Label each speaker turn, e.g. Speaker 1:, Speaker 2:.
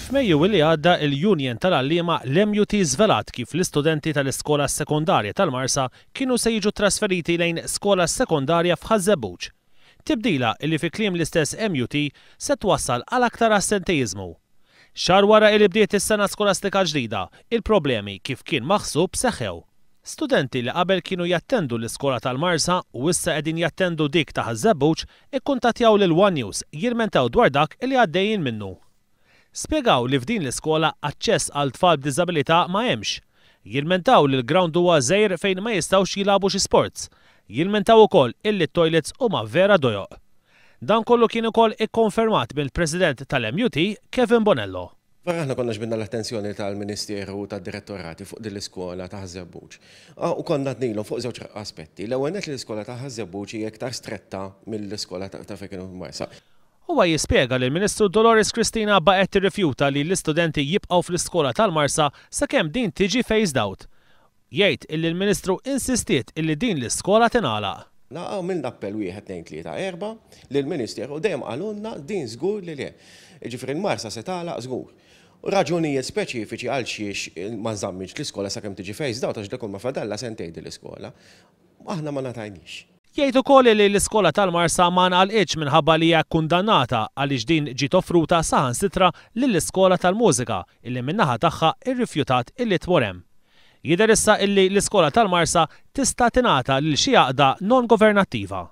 Speaker 1: F'Mejju li għadda, il-Union tal-Għalliema, l-MUT, żvelat kif l-istudenti tal-iskola sekondarja tal-Marsa kienu se jiġu trasferiti lejn skola sekondarja f'Ħaż-Żebbuġ. Tibdila illi fi kliem l-istess MUT se twassal għal aktar assenteiżmu. Xahar wara illi bdiet is-sena skolastika ġdida, il-problemi kif kien maħsub seħħew. Studenti li qabel kienu jattendu l-iskola tal-Marsa u issa qegħdin jattendu dik ta' Ħaż-Żebbuġ ikkuntattjaw lil one News jilmentaw dwar dak li għaddejjin minnu. Spjegaw li f'din l-iskola aċċess għal tfal b'diżabilità ma hemmx. Jilmentaw li l-ground huwa żgħir fejn ma jistgħux jilagħbu xi sports. Jilmentaw ukoll illi t-toilets huma vera dojoq. Dan kollu kien ukoll ikkonfermat mill-President tal-MUT, Kevin Bonello.
Speaker 2: Vera aħna konna ġbidna l-attenzjoni tal-Ministeru u tad-Direttorati fuq din l-iskola ta' Ħaż-Żebbuġ. U konna għadnilhom fuq żewġ aspetti. L-ewwel nett li l-iskola ta' Ħaż-Żebbuġ hija iktar stretta mill-iskola ta' fejn kienu Marsa.
Speaker 1: Huwa jispjega li l-Ministru Dolores Cristina baqgħet tirrifjuta li l-istudenti jibqgħu fl-iskola tal-Marsa sakemm din tiġi phased out. Jgħid illi l-Ministru insistiet illi din l-iskola tingħalaq.
Speaker 2: Għamilna appell wieħed, tnejn, tlieta, erbgħa lill-Ministeru u dejjem qalulna din żgur li le. Jiġifieri l-Marsa se tagħlaq żgur. Raġunijiet speċifiċi għal xiex ma nżammitx l-iskola sakemm tiġi phased out għax dak ma fadallha sentejn din l-iskola, aħna ma ngħatajniex.
Speaker 1: Jgħid ukoll li l-iskola tal-Marsa ma ngħalqitx minħabba li hija kkundannata għaliex din ġiet offruta saħansitra lill-iskola tal-mużika illi min-naħa tagħha rrifjutat illi tmur hemm. Jidher issa illi l-iskola tal-Marsa tista' tingħata lil xi għaqda non-governattiva.